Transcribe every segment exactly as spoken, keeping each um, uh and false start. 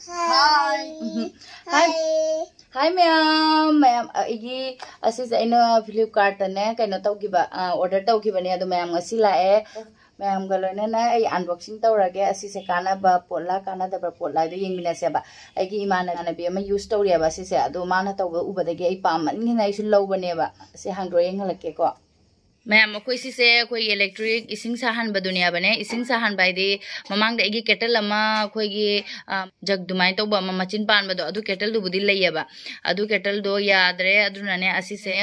Hi. Hi. Hi ꯃꯌꯥꯝ, ꯃꯌꯥꯝ, ꯑ, ꯑꯩꯒꯤ ꯑꯁꯤꯁꯦ ꯑꯩꯅ Flipkartꯇꯅꯦ ꯀꯩꯅꯣ ꯇꯧꯈꯤꯕ, ꯑ, order ꯇꯧꯈꯤꯕꯅꯦ, ꯑꯗꯣ ꯃꯌꯥꯝ ꯉꯁꯤ ꯂꯥꯛꯑꯦ꯫ ꯃꯌꯥꯝꯒ ꯂꯣꯏꯅꯅ ꯑꯩ unboxing ꯇꯧꯔꯒꯦ꯫ ꯑꯁꯤꯁꯦ ꯀꯥꯟꯅꯕ ꯄꯣꯠꯂꯥ ꯀꯥꯟꯅꯗꯕ ꯄꯣꯠꯂꯥ ꯍꯥꯏꯗꯣ ꯌꯦꯡꯃꯤꯟꯅꯁꯦꯕ꯫ ꯑꯩꯒꯤ ꯏꯃꯥꯟꯅꯕꯤ ꯑꯃ use ꯇꯧꯔꯤꯑꯕ ꯑꯁꯤꯁꯦ, ꯑꯗꯣ ꯃꯥꯅ ꯇꯧꯕ ꯎꯕꯗꯒꯤ ꯑꯩ ꯄꯥꯝꯃꯟꯒꯤꯅ ꯑꯩꯁꯨ ꯂꯧꯕꯅꯦꯕ꯫ ꯁꯤ ꯍꯥꯡꯗꯣꯛꯑ ꯌꯦꯡꯍꯜꯂꯛꯀꯦꯀꯣ꯫ ꯃꯌꯥꯝ, ꯑꯩꯈꯣꯏ ꯁꯤꯁꯦ ꯑꯩꯈꯣꯏꯒꯤ electric ꯏꯁꯤꯡ ꯁꯥꯍꯟꯕꯗꯨꯅꯦꯕꯅꯦ꯫ ꯏꯁꯤꯡ ꯁꯥꯍꯟꯕ ꯍꯥꯏꯗꯤ ꯃꯃꯥꯡꯗ ꯑꯩꯒꯤ kettle ꯑꯃ ꯑꯩꯈꯣꯏꯒꯤ, ꯑ, jug ꯑꯗꯨꯃꯥꯏꯅ ꯇꯧꯕ ꯑꯃ ꯃꯆꯤꯟ ꯄꯥꯟꯕꯗꯣ, ꯑꯗꯨ kettleꯗꯨꯕꯨꯗꯤ ꯂꯩꯌꯦꯕ꯫ ꯑꯗꯨ kettleꯗꯣ ꯌꯥꯗ꯭ꯔꯦ, ꯑꯗꯨꯅꯅꯦ ꯑꯁꯤꯁꯦ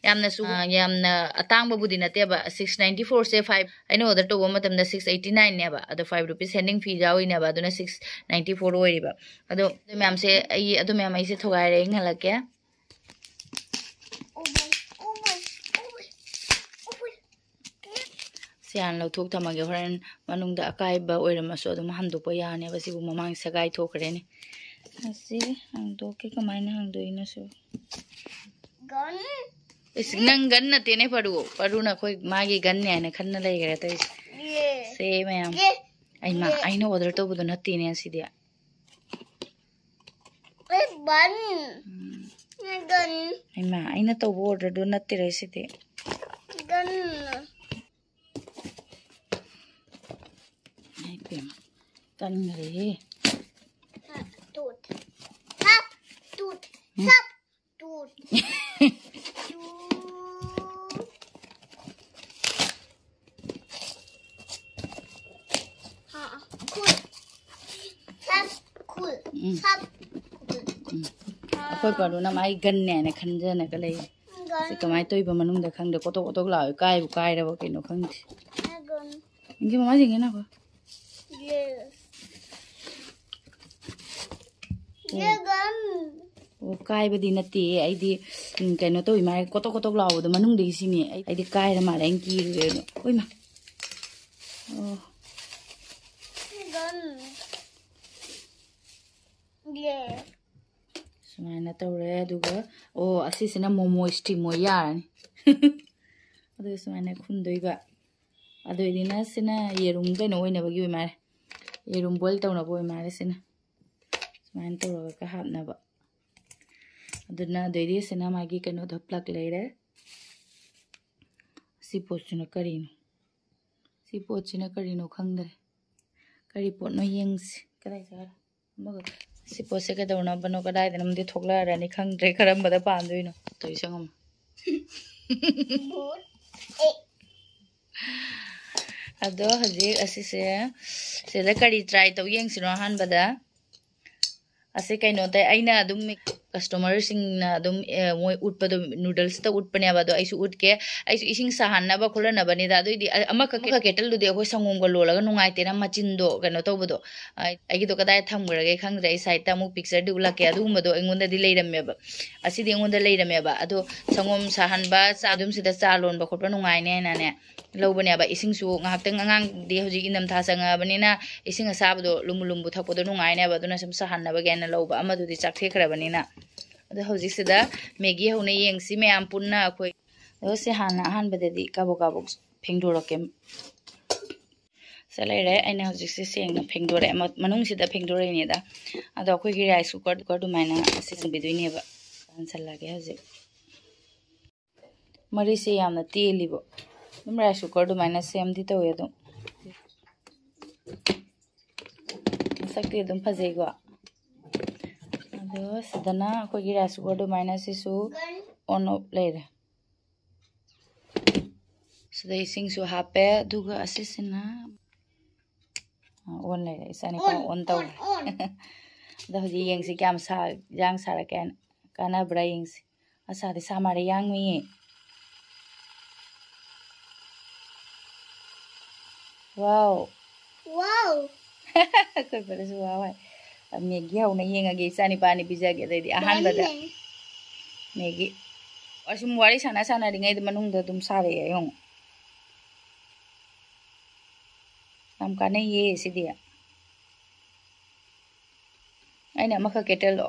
ꯌꯥꯝꯅꯁꯨ, ꯑ, ꯌꯥꯝꯅ ꯑꯇꯥꯡꯕꯕꯨꯗꯤ ꯅꯠꯇꯦꯕ꯫ Six ninety fourꯁꯦ five, ꯑꯩꯅ order ꯇꯧꯕ ꯃꯇꯝꯗ six eighty nineꯅꯦꯕ, ꯑꯗꯣ five rupees handling fee ꯌꯥꯎꯔꯤꯅꯦꯕ, ꯑꯗꯨꯅ six ninety four ꯑꯣꯏꯔꯤꯕ꯫ ꯑꯗꯣ ꯑꯗꯨ ꯃꯌꯥꯝꯁꯦ ꯑꯩ, ꯑꯗꯨ ꯃꯌꯥꯝ ꯑꯩꯁꯦ ꯊꯨꯒꯥꯏꯔꯦ, ꯌꯦꯡꯍꯜꯂꯛꯀꯦ꯫ ꯁꯤ ꯍꯥꯟꯅ ꯂꯧꯊꯣꯛ ꯊꯝꯃꯒꯦ, ꯍꯣꯔꯦꯟ ꯃꯅꯨꯡꯗ ꯑꯀꯥꯏꯕ ꯑꯣꯏꯔꯝꯃꯁꯨ ꯑꯗꯨꯝ ꯍꯟꯗꯣꯛꯄ ꯌꯥꯅꯦꯕ꯫ ꯁꯤꯕꯨ ꯃꯃꯥꯡ ꯁꯦꯒꯥꯏ ꯊꯣꯛꯈ꯭ꯔꯦꯅꯦ꯫ ꯑꯁꯤ ꯍꯥꯡꯗꯣꯛꯀꯦ, ꯀꯃꯥꯏꯅ ꯍꯥꯡꯗꯣꯛꯏꯅꯣ ꯁꯤꯕꯨ? Gun. ꯏꯁ, ꯅꯪ gun ꯅꯠꯇꯦꯅꯦ ꯄꯔꯨ꯫ ꯄꯔꯨꯅ ꯑꯩꯈꯣꯏ ꯃꯥꯒꯤ gunꯅꯦ ꯍꯥꯏꯅ ꯈꯟꯅ ꯂꯩꯈ꯭ꯔꯦ ꯇꯧꯔꯤꯁꯦ꯫ ꯌꯦ꯫ ꯁꯦ ꯃꯌꯥꯝ꯫ ꯌꯦ꯫ ꯑꯩꯃ, ꯌꯦ꯫ ꯑꯩꯅ order ꯇꯧꯕꯗꯣ ꯅꯠꯇꯦꯅꯦ ꯑꯁꯤꯗꯤ꯫ ꯑꯩ gun. ꯎꯝ꯫ ꯑꯩ gun. ꯍꯩꯃꯥ, ꯑꯩꯅ ꯇꯧꯕ orderꯗꯣ ꯅꯠꯇꯦꯔꯦ ꯁꯤꯗꯤ꯫ Gun. ꯑꯩ ꯄꯦꯝꯃ, ꯀꯟꯈ꯭ꯔꯦꯍꯦ꯫ ꯍꯥꯞ, ꯇꯨꯠ꯫ ꯍꯥꯞ, ꯇꯨꯠ꯫ ꯎꯝ꯫ ꯍꯥꯞ, ꯇꯨꯠ꯫ ꯇꯨꯠ꯫ ꯍꯥ, ꯈꯨꯜ꯫ ꯁꯞ ꯈꯨꯜ꯫ ꯎꯝ꯫ ꯁꯞ ꯈꯨꯜ꯫ ꯎꯝ꯫ ꯑꯩꯈꯣꯏ ꯄꯥꯔꯨꯅ ꯃꯥꯏ gunꯅꯦ ꯍꯥꯏꯅ ꯈꯟꯖꯅꯒ ꯂꯩ꯫ Gun. ꯁꯤ ꯀꯃꯥꯏꯅ ꯇꯧꯔꯤꯕ ꯃꯅꯨꯡꯗ ꯈꯪꯗꯦ, ꯀꯣꯇꯣꯛ ꯀꯣꯇꯣꯛ ꯂꯥꯎꯋꯦ, ꯀꯥꯏꯕꯨ ꯀꯥꯏꯔꯕ ꯀꯩꯅꯣ ꯈꯪꯗꯦ꯫ Gun. ꯏꯟꯖꯤ ꯃꯃꯥ ꯌꯦꯡꯒꯦ ꯅꯀꯣ꯫ Yes. ꯑꯣ꯫ ꯌꯦ gun. ꯑꯣ, ꯀꯥꯏꯕꯗꯤ ꯅꯠꯇꯦ꯫ ꯑꯩꯗꯤ, ꯎꯝ, ꯀꯩꯅꯣ ꯇꯧꯏ ꯃꯥꯜꯂꯦ, ꯀꯣꯇꯣꯛ ꯀꯣꯇꯣꯛ ꯂꯥꯎꯕꯗꯣ ꯃꯅꯨꯡꯗꯒꯤ ꯁꯤꯅꯤ꯫ ꯑꯩ, ꯑꯩꯗꯤ ꯀꯥꯏꯔ ꯃꯥꯜꯂꯦ, ꯑꯩꯅ ꯀꯤꯔꯨꯔꯦ ꯑꯗꯣ꯫ ꯍꯣꯏꯃ꯫ ꯑꯣ꯫ Gun. ꯌꯦ꯫ ꯁꯨꯃꯥꯏꯅ ꯇꯧꯔꯦ꯫ ꯑꯗꯨꯒ, ꯑꯣ, ꯑꯁꯤꯁꯤꯅ ꯃꯣꯃꯣ steam ꯑꯣꯏ ꯌꯥꯔꯅꯤ꯫ ꯑꯗꯨꯒ ꯁꯨꯃꯥꯏꯅ ꯈꯨꯝꯗꯣꯏꯕ꯫ ꯑꯗꯨꯏꯗꯤꯅ ꯁꯤꯅ ꯌꯦꯔꯨꯝ ꯀꯩꯅꯣ ꯑꯣꯏꯅꯕꯒꯤ ꯑꯣꯏ ꯃꯥꯜꯂꯦ꯫ ꯌꯦꯔꯨꯝ boil ꯇꯧꯅꯕ ꯑꯣꯏ ꯃꯥꯜꯂꯦ ꯁꯤꯅ꯫ ꯁꯨꯃꯥꯏꯅ ꯇꯧꯔꯒ ꯍꯥꯞꯅꯕ꯫ ꯑꯗꯨꯅ ꯑꯗꯩꯗꯤ ꯁꯤꯅ ꯃꯥꯒꯤ ꯀꯩꯅꯣꯗꯣ, plug ꯂꯩꯔꯦ꯫ ꯁꯤ ꯄꯣꯠꯁꯤꯅ ꯀꯔꯤꯅꯣ? ꯁꯤ ꯄꯣꯠꯁꯤꯅ ꯀꯔꯤꯅꯣ ꯈꯪꯗ꯭ꯔꯦ꯫ ꯀꯔꯤ ꯄꯣꯠꯅꯣ ꯌꯦꯡꯁꯤ꯫ ꯀꯗꯥꯏ ꯆꯠꯈ꯭ꯔꯦ? ꯑꯃꯒ ꯁꯤ ꯄꯣꯠꯁꯦ ꯀꯩꯗꯧꯅꯕꯅꯣ, ꯀꯗꯥꯏꯗꯅꯣꯗꯤ ꯊꯣꯛꯂꯛꯑꯔꯅꯤ, ꯈꯪꯗ꯭ꯔꯦ ꯀꯔꯝꯕꯗ ꯄꯥꯟꯗꯣꯏꯅꯣ꯫ ꯇꯧꯏ ꯁꯪꯉꯝꯃꯣ꯫ ꯑꯗꯣ ꯍꯧꯖꯤꯛ ꯑꯁꯤꯁꯦ, ꯁꯤꯗ ꯀꯔꯤ try ꯇꯧ ꯌꯦꯡꯁꯤꯅꯣ ꯑꯍꯥꯟꯕꯗ? ꯑꯁꯤ ꯀꯩꯅꯣ ꯇꯧ-, ꯑꯩꯅ ꯑꯗꯨꯝ customerꯁꯤꯡꯅ ꯑꯗꯨꯝ, ꯑꯦ, ꯃꯣꯏ ꯎꯠꯄꯗꯣ, noodlesꯇ ꯎꯠꯄꯅꯦꯕ꯫ ꯑꯗꯣ ꯑꯩꯁꯨ ꯎꯠꯀꯦ꯫ ꯑꯩꯁꯨ ꯏꯁꯤꯡ ꯁꯥꯍꯟꯅꯕ ꯈꯣꯠꯍꯟꯅꯕꯅꯤꯗ꯫ ꯑꯗꯨꯏꯗꯤ ꯑ-, ꯑꯃꯈꯛ, ꯑꯃꯈꯛ kettleꯗꯨꯗꯤ ꯑꯩꯈꯣꯏ ꯁꯪꯒꯣꯝꯒ ꯂꯣꯜꯂꯒ ꯅꯨꯡꯉꯥꯏꯇꯦꯅ, ꯃꯆꯤꯟꯗꯣ ꯀꯩꯅꯣ ꯇꯧꯕꯗꯣ꯫ ꯑ, ꯑꯩꯒꯤꯗꯣ ꯀꯗꯥꯏ ꯊꯝꯈ꯭ꯔꯒꯦ ꯈꯪꯗ꯭ꯔꯦ꯫ ꯑꯩ sideꯇ ꯑꯃꯨꯛ pictureꯗꯤ ꯎꯠꯂꯛꯀꯦ꯫ ꯑꯗꯨꯒꯨꯝꯕꯗꯣ ꯑꯩꯉꯣꯟꯗꯗꯤ ꯂꯩꯔꯝꯃꯦꯕ꯫ ꯑꯁꯤꯗꯤ ꯑꯩꯉꯣꯟꯗ ꯂꯩꯔꯝꯃꯦꯕ꯫ ꯑꯗꯣ ꯁꯪꯒꯣꯝ ꯁꯥꯍꯟꯕ, ꯆꯥ, ꯑꯗꯨꯝ ꯁꯤꯗ ꯆꯥ ꯂꯣꯟꯕ ꯈꯣꯠꯄ ꯅꯨꯡꯉꯥꯏꯅꯦ ꯍꯥꯏꯅꯅꯦ ꯂꯧꯕꯅꯦꯕ꯫ ꯏꯁꯤꯡꯁꯨ ꯉꯥꯏꯍꯥꯛꯇꯪ, ꯑꯉꯥꯡꯗꯤ ꯍꯧꯖꯤꯛ ꯏꯪꯊꯝꯊꯥ ꯆꯪꯉꯛꯑꯕꯅꯤꯅ ꯏꯁꯤꯡ ꯑꯁꯥꯕꯗꯣ ꯂꯨꯝꯕꯨ ꯂꯨꯝꯕꯨ ꯊꯛꯄꯗꯣ ꯅꯨꯡꯉꯥꯏꯅꯦꯕ꯫ ꯑꯗꯨꯅ ꯁꯨꯝ ꯁꯥꯍꯟꯅꯕꯒꯦꯅ ꯂꯧꯕ, ꯑꯃꯗꯨꯗꯤ ꯆꯥꯛꯊꯦꯛꯈ꯭ꯔꯕꯅꯤꯅ꯫ ꯑꯗꯣ ꯍꯧꯖꯤꯛꯁꯤꯗ Maggi ꯍꯧꯅ ꯌꯦꯡꯁꯤ ꯃꯌꯥꯝ ꯄꯨꯟꯅ ꯑꯩꯈꯣꯏ꯫ ꯑꯗꯣ ꯁꯤ ꯍꯥꯟꯅ ꯑꯍꯥꯟꯕꯗꯗꯤ ꯀꯥꯕꯣꯛ ꯀꯥꯕꯣꯛ ꯐꯦꯡꯗꯣꯔꯛꯀꯦ꯫ ꯁꯤ ꯂꯩꯔꯦ, ꯑꯩꯅ ꯍꯧꯖꯤꯛꯁꯦ ꯁꯦꯡꯅ ꯐꯦꯡꯗꯣꯔꯛꯑꯦ, ꯃ-, ꯃꯅꯨꯡꯁꯤꯗ ꯐꯦꯡꯗꯣꯔꯛꯏꯅꯦꯗ꯫ ꯑꯗꯣ ꯑꯩꯈꯣꯏꯒꯤ rice cooker, cooker ꯑꯗꯨꯃꯥꯏꯅ ꯑꯁꯤ ꯆꯟꯕꯤꯗꯣꯏꯅꯦꯕ꯫ ꯆꯟꯁꯜꯂꯒꯦ ꯍꯧꯖꯤꯛ꯫ ꯃꯔꯤꯁꯦ ꯌꯥꯝꯅ ꯇꯦꯜꯂꯤꯕꯣ꯫ ꯑꯗꯨꯝ rice cooker ꯑꯗꯨꯃꯥꯏꯅ ꯁꯦꯝꯗꯤ ꯇꯧꯋꯦ ꯑꯗꯨꯝ꯫ ꯃꯁꯛꯇꯤ ꯑꯗꯨꯝ ꯐꯖꯩꯀꯣ꯫ ꯑꯗꯣ ꯁꯤꯗꯅ ꯑꯩꯈꯣꯏꯒꯤ rice cooker ꯑꯗꯨꯃꯥꯏꯅ ꯁꯤꯁꯨ on off ꯂꯩꯔꯦ꯫ ꯁꯤꯗ ꯏꯁꯤꯡꯁꯨ ꯍꯥꯞꯄꯦ, ꯑꯗꯨꯒ ꯑꯁꯤꯁꯤꯅ, ꯑ, on ꯂꯩꯔꯦ, ꯏꯆꯥꯅꯤꯄꯥ on, on ꯇꯧꯔꯦ꯫ On, on꯫ ꯑꯗꯣ ꯍꯧꯖꯤꯛ ꯌꯦꯡꯁꯤ ꯀꯌꯥꯝ ꯁꯥ-, ꯌꯥꯡ ꯁꯥꯔꯛꯀꯦ ꯍꯥꯏꯅ, ꯀꯥꯟꯅꯕ꯭ꯔꯥ ꯌꯦꯡꯁꯤ꯫ ꯑꯁꯥꯗꯤ ꯁꯥ ꯃꯥꯜꯂꯦ, ꯌꯥꯡꯉꯤꯌꯦ꯫ Wow꯫ Wow꯫ ꯑꯩꯈꯣꯏ ꯄꯨꯂꯞꯁꯨ wow ꯍꯥꯏ꯫ Maggi ꯍꯧꯅ ꯌꯦꯡꯉꯒꯦ, ꯏꯆꯥ ꯅꯤꯄꯥꯅꯤ ꯄꯤꯖꯒꯦ꯫ ꯑꯗꯩꯗꯤ ꯑꯍꯥꯟꯕꯗ ꯌꯥꯅꯤꯌꯦ꯫ Maggi꯫ ꯑꯁꯨꯝ ꯋꯥꯔꯤ ꯁꯥꯟꯅ ꯁꯥꯟꯅꯔꯤꯉꯩꯗ ꯃꯅꯨꯡꯗ ꯑꯗꯨꯝ ꯁꯥꯔꯛꯑꯦ ꯌꯦꯡꯉꯣ꯫ ꯌꯥꯝ ꯀꯥꯟꯅꯩꯌꯦ ꯁꯤꯗꯤ꯫ ꯑꯩꯅ ꯑꯃꯈꯛ kettle,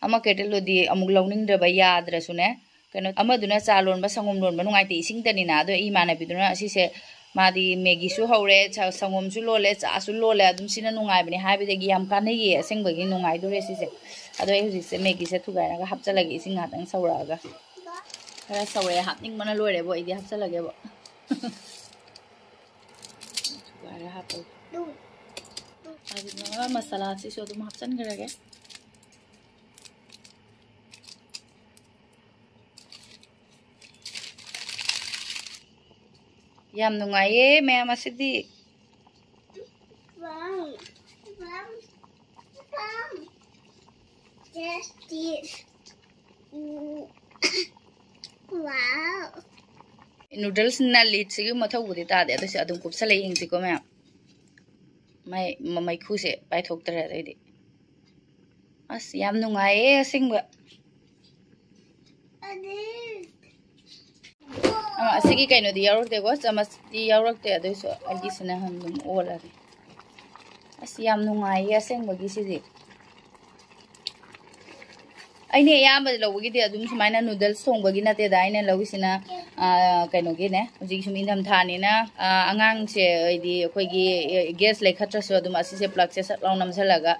ꯑꯃ kettleꯗꯨꯗꯤ ꯑꯃꯨꯛ ꯂꯧꯅꯤꯡꯗ꯭ꯔꯕ, ꯌꯥꯗ꯭ꯔꯁꯨꯅꯦ꯫ ꯀꯩꯅꯣ, ꯑꯃꯗꯨꯅ ꯆꯥ ꯂꯣꯟꯕ, ꯁꯪꯒꯣꯝ ꯂꯣꯟꯕ ꯅꯨꯡꯉꯥꯏꯇꯦ, ꯏꯁꯤꯡꯇꯅꯤꯅ꯫ ꯑꯗꯣ ꯑꯩ ꯏꯃꯥꯟꯅꯕꯤꯗꯨꯅ ꯑꯁꯤꯁꯦ, ꯃꯥꯗꯤ ꯃꯦꯒꯤꯁꯨ ꯍꯧꯔꯦ, ꯁ-, ꯁꯪꯒꯣꯝꯁꯨ ꯂꯣꯜꯂꯦ, ꯆꯥꯁꯨ ꯂꯣꯜꯂꯦ꯫ ꯑꯗꯨꯝ ꯁꯤꯅ ꯅꯨꯡꯉꯥꯏꯕꯅꯦ ꯍꯥꯏꯕꯗꯒꯤ ꯌꯥꯝ ꯀꯥꯟꯅꯩꯌꯦ, ꯑꯁꯦꯡꯕꯒꯤ ꯅꯨꯡꯉꯥꯏꯗꯣꯔꯦ ꯁꯤꯁꯦ꯫ ꯑꯗꯣ ꯑꯩ ꯍꯧꯖꯤꯛꯁꯦ ꯃꯦꯒꯤꯁꯦ ꯊꯨꯒꯥꯏꯔꯒ ꯍꯥꯞꯆꯜꯂꯒꯦ, ꯏꯁꯤꯡ ꯉꯥꯛꯇꯪ ꯁꯧꯔꯛꯑꯒ꯫ ꯈꯔ ꯁꯧꯔꯛꯑꯦ, ꯍꯥꯞꯅꯤꯡꯕꯅ ꯂꯣꯏꯔꯦꯕꯣ, ꯑꯩꯗꯤ ꯍꯥꯞꯆꯜꯂꯒꯦꯕꯣ꯫ ꯊꯨꯒꯥꯏꯔ ꯍꯥꯞꯄꯒꯦ꯫ ꯑꯗꯨꯒ ꯃꯁꯥꯂꯥꯁꯤꯁꯨ ꯑꯗꯨꯝ ꯍꯥꯞꯆꯤꯟꯈ꯭ꯔꯒꯦ꯫ ꯌꯥꯝ ꯅꯨꯡꯉꯥꯏꯌꯦ ꯃꯌꯥꯝ ꯑꯁꯤꯗꯤ꯫ Mom, mom, mom. Just this. Wow. ꯅꯨꯗꯜꯁꯅ ꯂꯤꯠꯁꯤꯒꯤ ꯃꯊꯧꯕꯨꯗꯤ ꯇꯥꯗꯦ, ꯑꯗꯨꯁꯨ ꯑꯗꯨꯝ ꯀꯨꯞꯁꯜꯂ ꯌꯦꯡꯁꯤꯀꯣ ꯃꯌꯥꯝ꯫ ꯃꯩ-, ꯃ-, ꯃꯩꯈꯨꯁꯦ ꯄꯥꯏꯊꯣꯛꯇ꯭ꯔꯦ ꯑꯗꯩꯗꯤ꯫ ꯑꯁ, ꯌꯥꯝ ꯅꯨꯡꯉꯥꯏꯌꯦ ꯑꯁꯦꯡꯕ꯫ ꯑ, ꯑꯁꯤꯒꯤ ꯀꯩꯅꯣꯗꯤ ꯌꯥꯎꯔꯛꯇꯦꯀꯣ, ꯆꯃꯁꯇꯤ ꯌꯥꯎꯔꯛꯇꯦ, ꯑꯗꯨꯏꯁꯨ ꯑꯩꯒꯤꯁꯤꯅ ꯑꯗꯨꯝ ꯑꯣꯜꯂꯒꯦ꯫ ꯑꯁ, ꯌꯥꯝ ꯅꯨꯡꯉꯥꯏꯌꯦ ꯑꯁꯦꯡꯕꯒꯤ ꯁꯤꯗꯤ꯫ ꯑꯩꯅ ꯑꯌꯥꯝꯕ ꯂꯧꯕꯒꯤꯗꯤ ꯑꯗꯨꯝ ꯁꯨꯃꯥꯏꯅ ꯅꯨꯗꯜꯁ ꯊꯣꯡꯕꯒꯤ ꯅꯠꯇꯦꯗ, ꯑꯩꯅ ꯂꯧꯔꯤꯁꯤꯅ, ꯑ, ꯀꯩꯅꯣꯒꯤꯅꯦ, ꯍꯧꯖꯤꯛ ꯁꯨꯝ ꯏꯪꯊꯝꯊꯥꯅꯤꯅ, ꯑ, ꯑꯉꯥꯡꯁꯦ ꯍꯥꯏꯗꯤ ꯑꯩꯈꯣꯏꯒꯤ, ꯑ, ꯒ꯭ꯌꯥꯁ ꯂꯩꯈꯠꯇ꯭ꯔꯁꯨ ꯑꯗꯨꯝ ꯑꯁꯤꯁꯦ ꯄ꯭ꯂꯛꯁꯦ ꯁꯠ ꯂꯥꯎ ꯅꯝꯁꯤꯜꯂꯒ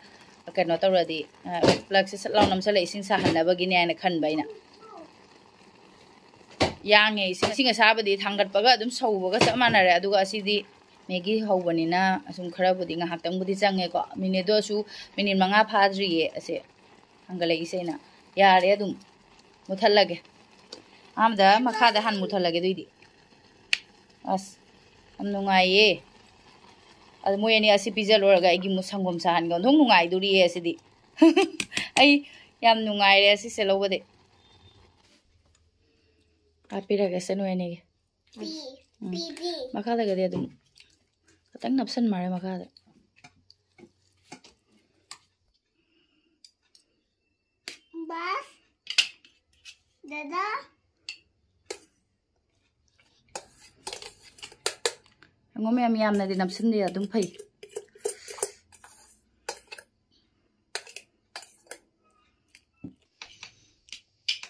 ꯀꯩꯅꯣ ꯇꯧꯔꯗꯤ, ꯑ, ꯄ꯭ꯂꯛꯁꯦ ꯁꯠ ꯂꯥꯎ ꯅꯝꯁꯤꯜꯂꯒ ꯏꯁꯤꯡ ꯁꯥꯍꯟꯅꯕꯒꯤꯅꯦ ꯍꯥꯏꯅ ꯈꯟꯕ ꯑꯩꯅ꯫ ꯌꯥꯡꯉꯦ ꯏꯁꯤꯡ, ꯏꯁꯤꯡ ꯑꯁꯥꯕꯗꯤ ꯊꯥꯡꯒꯠꯄꯒ ꯑꯗꯨꯝ ꯁꯧꯕꯒ ꯆꯞ ꯃꯥꯟꯅꯔꯦ꯫ ꯑꯗꯨꯒ ꯑꯁꯤꯗꯤ ꯃꯦꯒꯤ ꯍꯧꯕꯅꯤꯅ ꯑꯁꯨꯝ ꯈꯔꯕꯨꯗꯤ ꯉꯥꯏꯍꯥꯛꯇꯪꯕꯨꯗꯤ ꯆꯪꯉꯦꯀꯣ, ꯃꯤꯅꯤꯠꯇꯣ ꯑꯁꯨ ꯃꯤꯅꯤꯠ ꯃꯉꯥ ꯐꯥꯗ꯭ꯔꯤꯌꯦ ꯑꯁꯦ ꯍꯥꯡꯒꯠꯂꯛꯏꯁꯦ ꯑꯩꯅ꯫ ꯌꯥꯔꯦ, ꯑꯗꯨꯝ ꯃꯨꯠꯊꯠꯂꯒꯦ꯫ ꯑꯍꯥꯟꯕꯗ ꯃꯈꯥꯗ ꯍꯥꯟꯅ ꯃꯨꯠꯊꯠꯂꯒꯦ ꯑꯗꯨꯏꯗꯤ꯫ ꯑꯁ, ꯌꯥꯝ ꯅꯨꯡꯉꯥꯏꯌꯦ꯫ ꯑꯗꯨ ꯃꯣꯏ ꯑꯅꯤ ꯑꯁꯤ ꯄꯤꯖ ꯂꯣꯏꯔꯒ ꯑꯩꯒꯤ ꯃꯨ-, ꯁꯪꯒꯣꯝ ꯁꯥꯍꯟꯒꯦ꯫ ꯑꯣꯟꯊꯣꯛ ꯅꯨꯡꯉꯥꯏꯗꯣꯔꯤꯌꯦ ꯑꯁꯤꯗꯤ꯫ ꯑꯩ ꯌꯥꯝ ꯅꯨꯡꯉꯥꯏꯔꯦ ꯑꯁꯤꯁꯦ ꯂꯧꯕꯗꯤ꯫ ꯍꯥꯞꯄꯤꯔꯒꯦꯁꯦ ꯅꯣꯏ ꯑꯅꯤꯒꯤ꯫ ꯎꯝ꯫ ꯃꯈꯥꯗꯒꯗꯤ ꯑꯗꯨꯝ ꯈꯤꯇꯪ ꯅꯞꯁꯟ ꯃꯥꯜꯂꯦ ꯃꯈꯥꯗ꯫ ꯕꯁ꯫ ꯗꯗꯥ꯫ ꯌꯦꯡꯉꯣ ꯃꯌꯥꯝ, ꯌꯥꯝꯅꯗꯤ ꯅꯞꯁꯤꯟꯗꯦ, ꯑꯗꯨꯝ ꯐꯩ꯫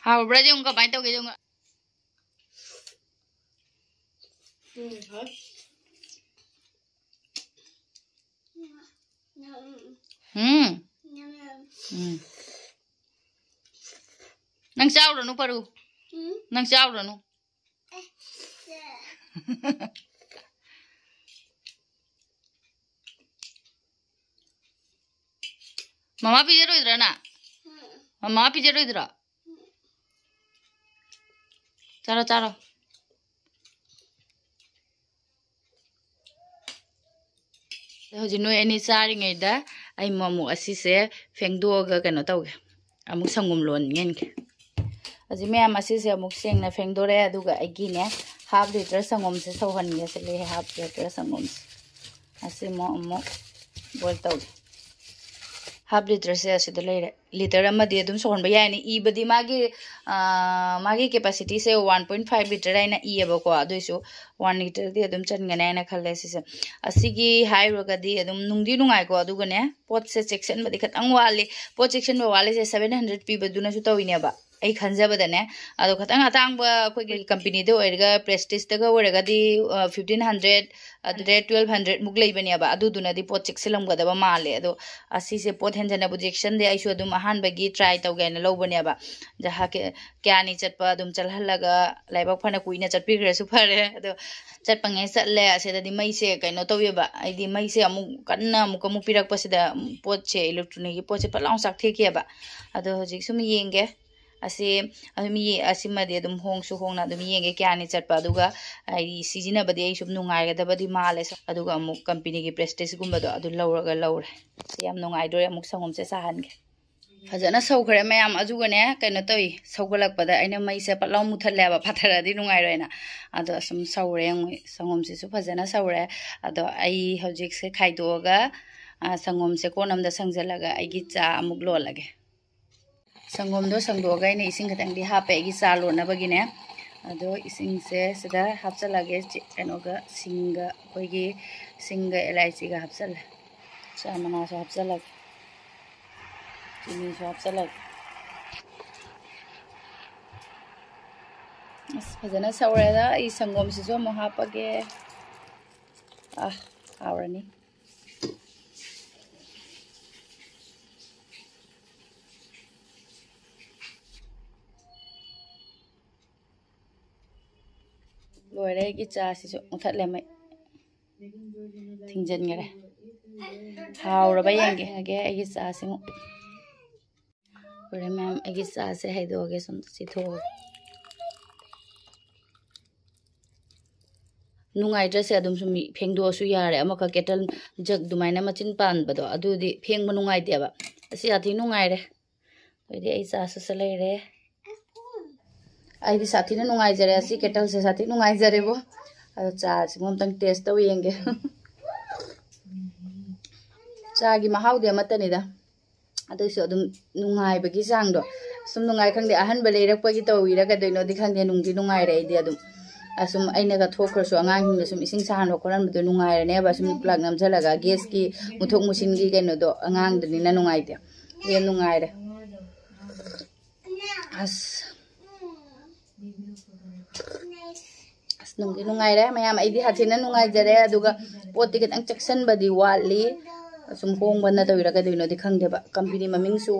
ꯍꯥꯎꯕ꯭ꯔꯥ ꯌꯦꯡꯉꯨ, ꯀꯃꯥꯏꯅ ꯇꯧꯒꯦ ꯌꯦꯡꯉꯨ꯫ ꯎꯝ, ꯍꯥꯎ꯫ ꯎꯝ꯫ ꯎꯝ꯫ ꯅꯪ ꯆꯥꯎꯔꯅꯨ, ꯄꯔꯨ꯫ ꯎꯝ꯫ ꯅꯪ ꯆꯥꯎꯔꯅꯨ꯫ ꯃꯃꯥ ꯄꯤꯖꯔꯣꯏꯗ꯭ꯔꯥ ꯅꯪ? ꯃꯃꯥ ꯄꯤꯖꯔꯣꯏꯗ꯭ꯔꯣ? ꯆꯥꯔꯣ, ꯆꯥꯔꯣ꯫ ꯍꯧꯖꯤꯛ ꯅꯣꯏ ꯑꯅꯤ ꯆꯥꯔꯤꯉꯩꯗ ꯑꯩ ꯑꯃꯨꯛ ꯑꯁꯤꯁꯦ ꯐꯦꯡꯗꯣꯛꯑꯒ ꯀꯩꯅꯣ ꯇꯧꯒꯦ, ꯑꯃꯨꯛ ꯁꯪꯒꯣꯝ ꯂꯣꯟꯒꯦ꯫ ꯍꯧꯖꯤꯛ ꯃꯌꯥꯝ ꯑꯁꯤꯁꯦ ꯑꯃꯨꯛ ꯁꯦꯡꯅ ꯐꯦꯡꯗꯣꯔꯦ, ꯑꯗꯨꯒ ꯑꯩꯒꯤꯅꯦ half litre ꯁꯪꯒꯣꯝꯁꯦ ꯁꯧꯍꯟꯒꯦ꯫ ꯁꯤ ꯂꯩ half litre ꯁꯪꯒꯣꯝꯁꯦ, ꯑꯁꯤ ꯑꯃꯨꯛ ꯑꯃꯨꯛ boil ꯇꯧꯒꯦ꯫ Half litreꯁꯦ ꯑꯁꯤꯗ ꯂꯩꯔꯦ꯫ Litre ꯑꯃꯗꯤ ꯑꯗꯨꯝ ꯁꯧꯍꯟꯕ ꯌꯥꯏꯅꯤ꯫ ꯏꯕꯗꯤ ꯃꯥꯒꯤ, ꯑꯥ, ꯃꯥꯒꯤ capacityꯁꯦ one point five litre ꯍꯥꯏꯅ ꯏꯌꯦꯕꯀꯣ, ꯑꯗꯨꯏꯁꯨ one litreꯗꯤ ꯑꯗꯨꯝ ꯆꯟꯒꯅꯤ ꯍꯥꯏꯅ ꯈꯜꯂꯦ ꯁꯤꯁꯦ꯫ ꯑꯁꯤꯒꯤ ꯍꯥꯏꯔꯨꯔꯒꯗꯤ ꯑꯗꯨꯝ ꯅꯨꯡꯗꯤ ꯅꯨꯡꯉꯥꯏꯀꯣ, ꯑꯗꯨꯒꯅꯦ ꯄꯣꯠꯁꯦ ꯆꯦꯛꯁꯤꯟꯕꯗꯤ ꯈꯤꯇꯪ ꯋꯥꯠꯂꯤ꯫ ꯄꯣꯠ ꯆꯦꯛꯁꯤꯟꯕ ꯋꯥꯠꯂꯤꯁꯦ seven hundred ꯄꯤꯕꯗꯨꯅꯁꯨ ꯇꯧꯋꯤꯅꯦꯕ꯫ ꯑꯩ ꯈꯟꯖꯕꯗꯅꯦ꯫ ꯑꯗꯣ ꯈꯤꯇꯪ ꯑꯇꯥꯡꯕ ꯑꯩꯈꯣꯏꯒꯤ companyꯗ ꯑꯣꯏꯔꯒ, Prestigeꯇꯒ ꯑꯣꯏꯔꯒꯗꯤ, ꯑ, fifteen hundred, hundred, twelve hundred ꯃꯨꯛ ꯂꯩꯕꯅꯦꯕ꯫ ꯑꯗꯨꯗꯨꯅꯗꯤ ꯄꯣꯠ ꯆꯦꯛꯁꯤꯜꯂꯝꯒꯗꯕ ꯃꯥꯜꯂꯦ꯫ ꯑꯗꯣ ꯑꯁꯤꯁꯦ ꯄꯣꯠ ꯍꯦꯟꯖꯟꯅꯕꯨꯗꯤ ꯆꯦꯛꯁꯤꯟꯗꯦ꯫ ꯑꯩꯁꯨ ꯑꯗꯨꯝ ꯑꯍꯥꯟꯕꯒꯤ try ꯇꯧꯒꯦꯅ ꯂꯧꯕꯅꯦꯕ꯫ ꯖꯍꯥ ꯀꯦ-, ꯀꯌꯥꯅꯤ ꯆꯠꯄ ꯑꯗꯨꯝ ꯆꯠꯍꯜꯂꯒ ꯂꯥꯏꯕꯛ ꯐꯅ ꯀꯨꯏꯅ ꯆꯠꯄꯤꯈ꯭ꯔꯁꯨ ꯐꯔꯦ꯫ ꯑꯗꯣ ꯆꯠꯄꯉꯩ ꯆꯠꯂꯦ꯫ ꯑꯁꯤꯗꯗꯤ ꯃꯩꯁꯦ ꯀꯩꯅꯣ ꯇꯧꯋꯦꯕ꯫ ꯑꯩꯗꯤ ꯃꯩꯁꯦ ꯑꯃꯨꯛ ꯀꯟꯅ ꯑꯃꯨꯛ ꯑꯃꯨꯛ ꯄꯤꯔꯛꯄꯁꯤꯗ ꯄꯣꯠꯁꯦ, electronic ꯒꯤ ꯄꯣꯠꯁꯦ ꯐꯠ ꯂꯥꯎ ꯆꯥꯛꯊꯦꯛꯈꯤꯑꯕ꯫ ꯑꯗꯣ ꯍꯧꯖꯤꯛ ꯁꯨꯝ ꯌꯦꯡꯒꯦ꯫ ꯑꯁꯤ ꯑꯗꯨꯝ ꯌꯦ-, ꯑꯁꯤꯃꯗꯤ ꯑꯗꯨꯝ ꯍꯣꯡꯁꯨ ꯍꯣꯡꯅ ꯑꯗꯨꯝ ꯌꯦꯡꯒꯦ ꯀꯌꯥꯅꯤ ꯆꯠꯄ, ꯑꯗꯨꯒ ꯑꯩ ꯁꯤꯖꯤꯟꯅꯕꯗꯤ ꯑꯩ ꯁꯨꯝ ꯅꯨꯡꯉꯥꯏꯒꯗꯕꯗꯤ ꯃꯥꯜꯂꯦ꯫ ꯑꯗꯨꯒ ꯑꯃꯨꯛ companyꯒꯤ Prestigeꯒꯨꯝꯕꯗꯣ ꯑꯗꯨ ꯂꯧꯔꯒ ꯂꯧꯔꯦ꯫ ꯁꯤ ꯌꯥꯝ ꯅꯨꯡꯉꯥꯏꯗꯣꯔꯦ꯫ ꯑꯃꯨꯛ ꯁꯪꯒꯣꯝꯁꯦ ꯁꯥꯍꯟꯒꯦ꯫ ꯐꯖꯅ ꯁꯧꯈ꯭ꯔꯦ ꯃꯌꯥꯝ꯫ ꯑꯗꯨꯒꯅꯦ, ꯀꯩꯅꯣ ꯇꯧꯏ, ꯁꯧꯒꯠꯂꯛꯄꯗ ꯑꯩꯅ ꯃꯩꯁꯦ ꯄꯠ ꯂꯥꯎ ꯃꯨꯊꯠꯂꯦꯕ, ꯄꯥꯊꯔꯛꯑꯗꯤ ꯅꯨꯡꯉꯥꯏꯔꯣꯏꯅ꯫ ꯑꯗꯣ ꯑꯁꯨꯝ ꯁꯧꯔꯦ, ꯌꯦꯡꯉꯨ, ꯁꯪꯒꯣꯝꯁꯤꯁꯨ ꯐꯖꯅ ꯁꯧꯔꯦ꯫ ꯑꯗꯣ ꯑꯩ ꯍꯧꯖꯤꯛꯁꯦ ꯈꯥꯏꯗꯣꯛꯑꯒ, ꯑ, ꯁꯪꯒꯣꯝꯁꯦ ꯀꯣꯟ ꯑꯃꯗ ꯁꯪꯖꯜꯂꯒ ꯑꯩꯒꯤ ꯆꯥ ꯑꯃꯨꯛ ꯂꯣꯜꯂꯒꯦ꯫ ꯁꯪꯒꯣꯝꯗꯣ ꯁꯪꯗꯣꯛꯑꯒ ꯑꯩꯅ ꯏꯁꯤꯡ ꯈꯤꯇꯪꯗꯤ ꯍꯥꯞꯄꯦ ꯑꯩꯒꯤ ꯆꯥ ꯂꯣꯟꯅꯕꯒꯤꯅꯦ꯫ ꯑꯗꯣ ꯏꯁꯤꯡꯁꯦ ꯁꯤꯗ ꯍꯥꯞꯆꯜꯂꯒꯦ, ꯆꯤ-, ꯀꯩꯅꯣꯒ, ꯁꯤꯡꯒ, ꯑꯩꯈꯣꯏꯒꯤ ꯁꯤꯡꯒ ꯏꯂꯥꯏꯆꯤꯒ ꯍꯥꯞꯆꯜꯂꯦ꯫ ꯆꯥ ꯃꯅꯥꯁꯨ ꯍꯥꯞꯆꯜꯂꯒꯦ, ꯆꯤꯅꯤꯁꯨ ꯍꯥꯞꯆꯜꯂꯒꯦ꯫ ꯑꯁ, ꯐꯖꯅ ꯁꯧꯔꯦꯗ꯫ ꯑꯩ ꯁꯪꯒꯣꯝꯁꯤꯁꯨ ꯑꯃꯨꯛ ꯍꯥꯞꯄꯒꯦ꯫ ꯑ, ꯍꯥꯎꯔꯅꯤ꯫ ꯂꯣꯏꯔꯦ ꯑꯩꯒꯤ ꯆꯥꯁꯤꯁꯨ ꯃꯨꯊꯠꯂꯦ ꯃꯩ꯫ ꯊꯤꯡꯖꯤꯟꯈꯔꯦ꯫ ꯍꯥꯎꯔꯕ ꯌꯦꯡꯒꯦ꯫ ꯌꯦꯡꯉꯒꯦ ꯑꯩꯒꯤ ꯆꯥꯁꯤꯃꯨꯛ꯫ ꯂꯣꯏꯔꯦ ꯃꯌꯥꯝ, ꯑꯩꯒꯤ ꯆꯥꯁꯦ ꯍꯩꯗꯣꯛꯑꯒꯦ, ꯁꯨꯝ ꯆꯤꯊꯣꯛꯑꯒꯦ꯫ ꯅꯨꯡꯉꯥꯏꯇ꯭ꯔꯁꯦ ꯑꯗꯨꯝ ꯁꯨꯝ ꯐꯦꯡꯗꯣꯛꯑꯁꯨ ꯌꯥꯔꯦ꯫ ꯑꯃꯈꯛ ꯀꯦꯇꯜ ꯖꯒ ꯑꯗꯨꯃꯥꯏꯅ ꯃꯆꯤꯟ ꯄꯥꯟꯕꯗꯣ ꯑꯗꯨꯗꯤ ꯐꯦꯡꯕ ꯅꯨꯡꯉꯥꯏꯇꯦꯕ꯫ ꯑꯁꯤ ꯌꯥꯝ ꯊꯤ ꯅꯨꯡꯉꯥꯏꯔꯦ꯫ ꯑꯗꯩꯗꯤ ꯑꯩ ꯆꯥꯁꯨ ꯆ ꯂꯩꯔꯦ꯫ ꯑꯩꯗꯤ ꯁꯥꯊꯤꯅ ꯅꯨꯡꯉꯥꯏꯖꯔꯦ꯫ ꯑꯁꯤ ꯀꯦꯇꯜꯁꯦ ꯁꯥꯊꯤ ꯅꯨꯡꯉꯥꯏꯖꯔꯦꯕꯣ꯫ ꯑꯗꯣ ꯆꯥꯁꯤꯃ ꯑꯝꯇꯪ ꯇꯦꯁ ꯇꯧ ꯌꯦꯡꯒꯦ꯫ ꯆꯥꯒꯤ ꯃꯍꯥꯎꯗꯤ ꯑꯃꯠꯇꯅꯤꯗ꯫ ꯑꯗꯨꯏꯁꯨ ꯑꯗꯨꯝ ꯅꯨꯡꯉꯥꯏꯕꯒꯤ ꯆꯥꯡꯗꯣ꯫ ꯁꯨꯝ ꯅꯨꯡꯉꯥꯏ ꯈꯪꯗꯦ, ꯑꯍꯟꯕ ꯂꯩꯔꯛꯄꯒꯤ ꯇꯧꯕꯤꯔ ꯀꯩꯗꯣꯏꯅꯣꯗꯤ ꯈꯪꯗꯦ, ꯅꯨꯡꯗꯤ ꯅꯨꯡꯉꯥꯏꯔꯦ ꯑꯩꯗꯤ꯫ ꯑꯗꯨꯝ ꯑꯁꯨꯝ ꯑꯩꯅꯒ ꯊꯣꯛꯈ꯭ꯔꯁꯨ ꯑꯉꯥꯡꯁꯤꯡꯗ ꯁꯨꯝ ꯏꯁꯤꯡ ꯁꯥꯍꯟꯕ ꯈꯣꯠꯍꯟꯕꯗꯣ ꯅꯨꯡꯉꯥꯏꯔꯅꯦꯕ꯫ ꯁꯨꯝ ꯄ꯭ꯂꯛ ꯅꯝꯁꯤꯜꯂꯒ ꯒꯦꯁꯀꯤ ꯃꯨꯊꯣꯛ ꯃꯨꯁꯤꯟꯒꯤ ꯀꯩꯅꯣꯗꯣ ꯑꯉꯥꯡꯗꯅꯤꯅ ꯅꯨꯡꯉꯥꯏꯇꯦ꯫ ꯌꯥꯝ ꯅꯨꯡꯉꯥꯏꯔꯦ꯫ ꯑꯁ꯫ ꯑꯁ, ꯅꯨꯡꯗꯤ ꯅꯨꯡꯉꯥꯏꯔꯦ ꯃꯌꯥꯝ꯫ ꯑꯩꯗꯤ ꯍꯥꯊꯦꯟꯅ ꯅꯨꯡꯉꯥꯏꯖꯔꯦ꯫ ꯑꯗꯨꯒ ꯄꯣꯠꯇꯤ ꯈꯤꯇꯪ ꯆꯦꯛꯁꯤꯟꯕꯗꯤ ꯋꯥꯠꯂꯤ꯫ ꯑꯁꯨꯝ ꯍꯣꯡꯕ ꯅꯠꯇꯕꯤꯔ ꯀꯩꯗꯧꯅꯣꯗꯤ ꯈꯪꯗꯦꯕ꯫ ꯀꯝꯄꯦꯅꯤ ꯃꯃꯤꯡꯁꯨ,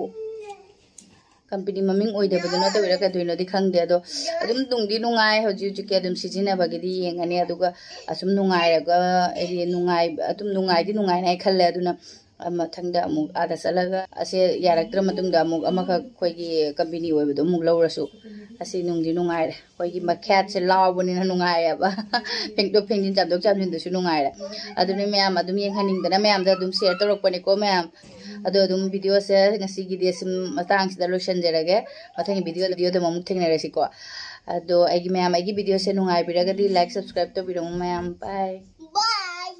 ꯀꯝꯄꯦꯅꯤ ꯃꯃꯤꯡ ꯑꯣꯏꯗꯕꯗꯨ ꯅꯠꯇꯕꯤꯔ ꯀꯩꯗꯧꯅꯣꯗꯤ ꯈꯪꯗꯦ꯫ ꯑꯗꯣ ꯑꯗꯨꯝ ꯅꯨꯡꯗꯤ ꯅꯨꯡꯉꯥꯏ꯫ ꯍꯧꯖꯤꯛ ꯍꯧꯖꯤꯛꯀꯤ ꯑꯗꯨꯝ ꯁꯤꯖꯤꯟꯅꯕꯒꯤꯗꯤ ꯌꯦꯡꯉꯅꯤ꯫ ꯑꯗꯨꯒ ꯑꯁꯨꯝ ꯅꯨꯡꯉꯥꯏꯔꯒ, ꯑꯩꯗꯤ ꯅꯨꯡꯉꯥꯏ-, ꯑꯗꯨꯝ ꯅꯨꯡꯉꯥꯏꯗꯤ ꯅꯨꯡꯉꯥꯏꯅꯤ ꯍꯥꯏ ꯈꯜꯂꯦ꯫ ꯑꯗꯨꯅ ꯃꯊꯪꯗ ꯑꯃꯨꯛ ꯑꯥꯗ ꯆꯠꯂꯒ ꯑꯁꯦ ꯌꯥꯔꯛꯇ꯭ꯔ ꯃꯇꯨꯡꯗ ꯑꯃꯨꯛ ꯑꯃꯈꯛ ꯑꯩꯈꯣꯏꯒꯤ ꯀꯝꯄꯦꯅꯤ ꯑꯣꯏꯕꯗꯣ ꯑꯃꯨꯛ ꯂꯧꯔꯁꯨ꯫ ꯑꯁꯤ ꯅꯨꯡꯗꯤ ꯅꯨꯡꯉꯥꯏꯔꯦ꯫ ꯑꯩꯈꯣꯏꯒꯤ ꯃꯈ꯭ꯌꯥꯠꯁꯦ ꯂꯥꯎꯕꯅꯤꯅ ꯅꯨꯡꯉꯥꯏꯌꯦꯕ꯫ ꯐꯦꯡꯗꯣꯛ ꯐꯦꯡꯖꯤꯟ, ꯆꯥꯝꯊꯣꯛ ꯆꯥꯝꯁꯤꯟꯗꯁꯨ ꯅꯨꯡꯉꯥꯏꯔꯦ꯫ ꯑꯗꯨꯅ ꯃꯌꯥꯝ ꯑꯗꯨꯝ ꯌꯦꯡꯍꯟꯅꯤꯡꯗꯅ ꯃꯌꯥꯝꯗ ꯑꯗꯨꯝ ꯁꯤꯌꯔ ꯇꯧꯔꯛꯄꯅꯤꯀꯣ ꯃꯌꯥꯝ꯫ ꯑꯗꯣ ꯑꯗꯨꯝ ꯚꯤꯗꯤꯑꯣꯁꯦ ꯉꯁꯤꯒꯤꯗꯤ ꯑꯁꯨꯝ ꯃꯇꯥꯡꯁꯤꯗ ꯂꯣꯏꯁꯤꯟꯖꯔꯒꯦ꯫ ꯃꯊꯪꯒꯤ ꯚꯤꯗꯤꯑꯣ, ꯚꯤꯗꯤꯑꯣꯗ ꯑꯃꯨꯛ ꯊꯦꯡꯅꯔꯁꯤꯀꯣ꯫ ꯑꯗꯣ ꯑꯩꯒꯤ ꯃꯌꯥꯝ, ꯑꯩꯒꯤ ꯚꯤꯗꯤꯑꯣꯁꯦ ꯅꯨꯡꯉꯥꯏꯕꯤꯔꯒꯗꯤ ꯂꯥꯏꯛ, ꯁꯕꯁꯀ꯭ꯔꯥꯏꯕ ꯇꯧꯕꯤꯔꯝꯃꯨ ꯃꯌꯥꯝ꯫ ꯕꯥꯏ꯫ ꯕꯥꯏ꯫